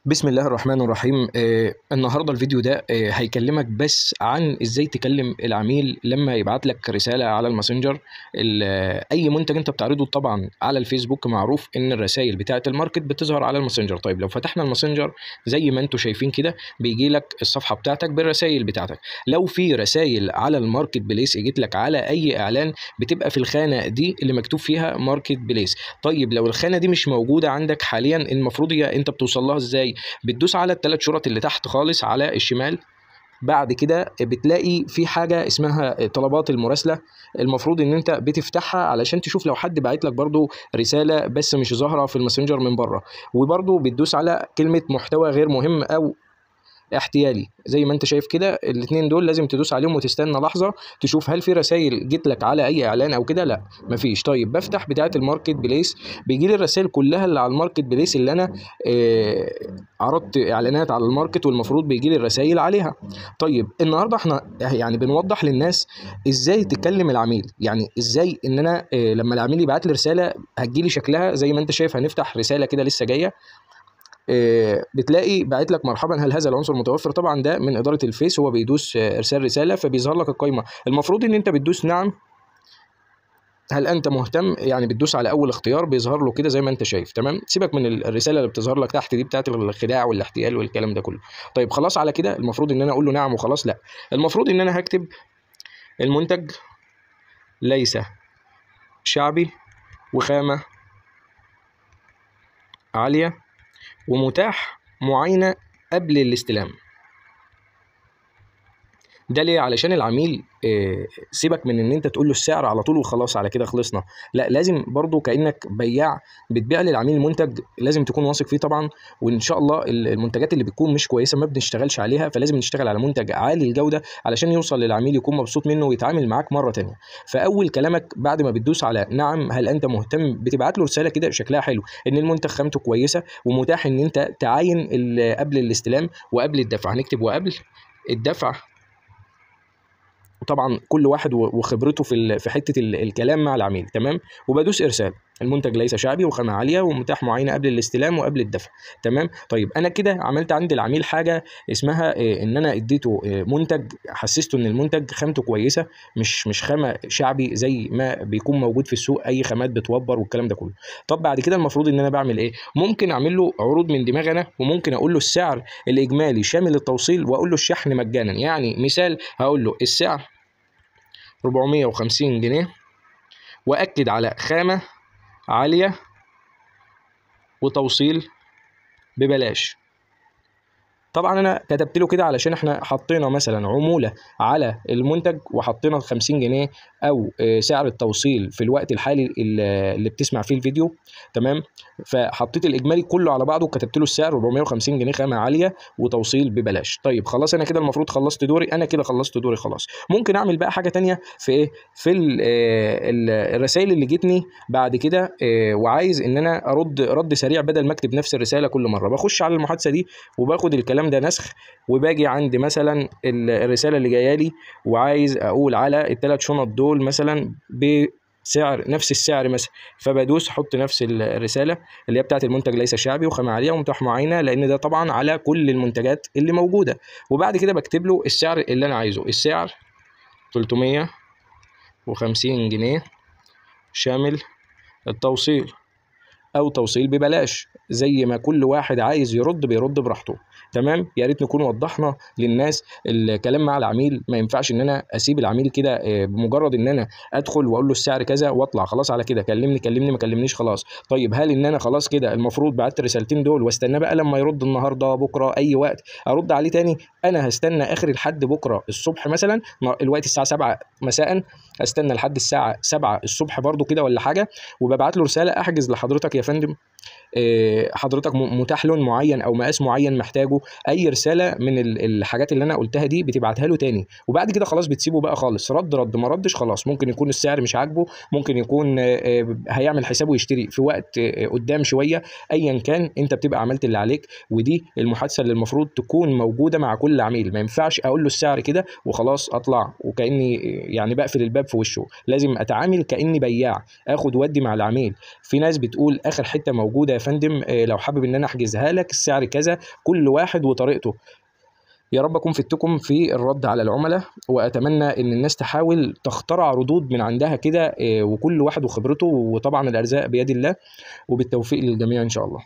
بسم الله الرحمن الرحيم. النهارده الفيديو ده هيكلمك بس عن ازاي تكلم العميل لما يبعت لك رسالة على الماسنجر. اي منتج انت بتعرضه طبعا على الفيسبوك معروف ان الرسائل بتاعه ال market بتظهر على الماسنجر. طيب لو فتحنا الماسنجر زي ما انتم شايفين كده بيجي لك الصفحة بتاعتك بالرسائل بتاعتك. لو في رسائل على ال marketplace اجت لك على اي اعلان بتبقى في الخانة دي اللي مكتوب فيها marketplace. طيب لو الخانة دي مش موجودة عندك حاليا المفروض انت بتوصل لها ازاي؟ بتدوس على الثلاث شرط اللي تحت خالص على الشمال، بعد كده بتلاقي في حاجة اسمها طلبات المراسلة، المفروض ان انت بتفتحها علشان تشوف لو حد بعت لك برضو رسالة بس مش ظاهرة في الماسنجر من بره. وبرضو بتدوس على كلمة محتوى غير مهم او احتيالي زي ما انت شايف كده، الاثنين دول لازم تدوس عليهم وتستنى لحظة تشوف هل في رسائل جت لك على اي اعلان او كده. لا مفيش. طيب بفتح بتاعه ال marketplace بيجي لي الرسائل كلها اللي على ال marketplace اللي انا عرضت اعلانات على ال market والمفروض بيجي لي الرسائل عليها. طيب النهارده احنا يعني بنوضح للناس ازاي تكلم العميل، يعني ازاي ان انا لما العميل يبعت لي رسالة هتجي لي شكلها زي ما انت شايف. هنفتح رسالة كده لسه جاية، بتلاقي باعت لك مرحبا هل هذا العنصر متوفر. طبعا ده من ادارة الفيس، هو بيدوس ارسال رسالة فبيظهر لك القائمة. المفروض ان انت بتدوس نعم هل انت مهتم، يعني بتدوس على اول اختيار بيظهر له كده زي ما انت شايف. تمام، سيبك من الرسالة اللي بتظهر لك تحت دي بتاعت الخداع والاحتيال والكلام ده كله. طيب خلاص على كده المفروض ان انا اقول له نعم وخلاص؟ لا، المفروض ان انا هكتب المنتج ليس شعبي وخامه عالية ومتاح معاينة قبل الاستلام. ده ليه؟ علشان العميل سيبك من ان انت تقول له السعر على طول وخلاص على كده خلصنا، لا لازم برضو كأنك بياع بتبيع للعميل منتج لازم تكون واثق فيه طبعا. وان شاء الله المنتجات اللي بتكون مش كويسة ما بنشتغلش عليها، فلازم نشتغل على منتج عالي الجودة علشان يوصل للعميل يكون مبسوط منه ويتعامل معاك مرة تانية. فاول كلامك بعد ما بتدوس على نعم هل انت مهتم بتبعت له رسالة كده شكلها حلو ان المنتج خامته كويسة ومتاح ان انت تعاين قبل الاستلام وقبل الدفع. هنكتب وقبل الدفع، وطبعا كل واحد وخبرته في حتة الكلام مع العميل. تمام، وبدوس ارسال. المنتج ليس شعبي وخامه عالية ومتاح معاينة قبل الاستلام وقبل الدفع. تمام، طيب انا كده عملت عند العميل حاجة اسمها ان انا اديته منتج، حسسته ان المنتج خامته كويسة، مش خامة شعبي زي ما بيكون موجود في السوق، اي خامات بتوبر والكلام ده كله. طب بعد كده المفروض ان انا بعمل ايه؟ ممكن اعمل له عروض من دماغي انا، وممكن اقول له السعر الاجمالي شامل التوصيل واقول له الشحن مجانا. يعني مثال هقول له السعر 450 جنيه واكد على خامة عالية وتوصيل ببلاش. طبعا انا كتبت له كده علشان احنا حطينا مثلا عمولة على المنتج وحطينا 50 جنيه او سعر التوصيل في الوقت الحالي اللي بتسمع فيه الفيديو. تمام، فحطيت الاجمالي كله على بعضه وكتبت له السعر 450 جنيه خامة عالية وتوصيل ببلاش. طيب خلاص انا كده المفروض خلصت دوري، انا كده خلصت دوري خلاص. ممكن اعمل بقى حاجة تانية في ايه؟ في الرسائل اللي جتني بعد كده وعايز ان انا ارد رد سريع بدل ما اكتب نفس الرسالة كل مرة. بخش على المحادثة دي وباخد الكلام ده نسخ، وباجي عند مثلا الرسالة اللي جاية لي وعايز اقول على الثلاث شنط دول مثلا بسعر نفس السعر مثلا، فبدوس احط نفس الرسالة اللي هي بتاعت المنتج ليس شعبي وخامه عالية ومتاح معاينة، لان ده طبعا على كل المنتجات اللي موجودة. وبعد كده بكتب له السعر اللي انا عايزه، السعر 350 جنيه شامل التوصيل او توصيل ببلاش، زي ما كل واحد عايز يرد بيرد براحته. تمام، يا ريت نكون وضحنا للناس الكلام مع العميل. ما ينفعش ان انا اسيب العميل كده بمجرد ان انا ادخل واقول له السعر كذا واطلع خلاص على كده، كلمني كلمني ما كلمنيش خلاص. طيب هل ان انا خلاص كده المفروض بعت الرسالتين دول واستنى بقى لما يرد النهارده بكره اي وقت ارد عليه تاني؟ انا هستنى اخر لحد بكره الصبح مثلا، الوقت الساعة 7 مساء، استنى لحد الساعة 7 الصبح برده كده ولا حاجة، وببعت له رسالة احجز لحضرتك يا فندم، حضرتك متاح لون معين او مقاس معين محتاجه. اي رسالة من الحاجات اللي انا قلتها دي بتبعتها له تاني، وبعد كده خلاص بتسيبه بقى خالص، رد رد ما ردش خلاص. ممكن يكون السعر مش عاجبه، ممكن يكون هيعمل حسابه يشتري في وقت قدام شوية، ايا كان انت بتبقى عملت اللي عليك. ودي المحادثة اللي المفروض تكون موجودة مع كل عميل. ما ينفعش اقول له السعر كده وخلاص اطلع وكاني يعني بقفل الباب. الباب في وشه، لازم اتعامل كاني بياع، اخد ودي مع العميل. في ناس بتقول اخر حتة موجودة يا فندم، لو حابب ان انا احجزها لك السعر كذا. كل واحد وطريقته. يا رب اكون فدتكم في الرد على العملاء، واتمنى ان الناس تحاول تخترع ردود من عندها كده، وكل واحد وخبرته، وطبعا الارزاق بيد الله، وبالتوفيق للجميع ان شاء الله.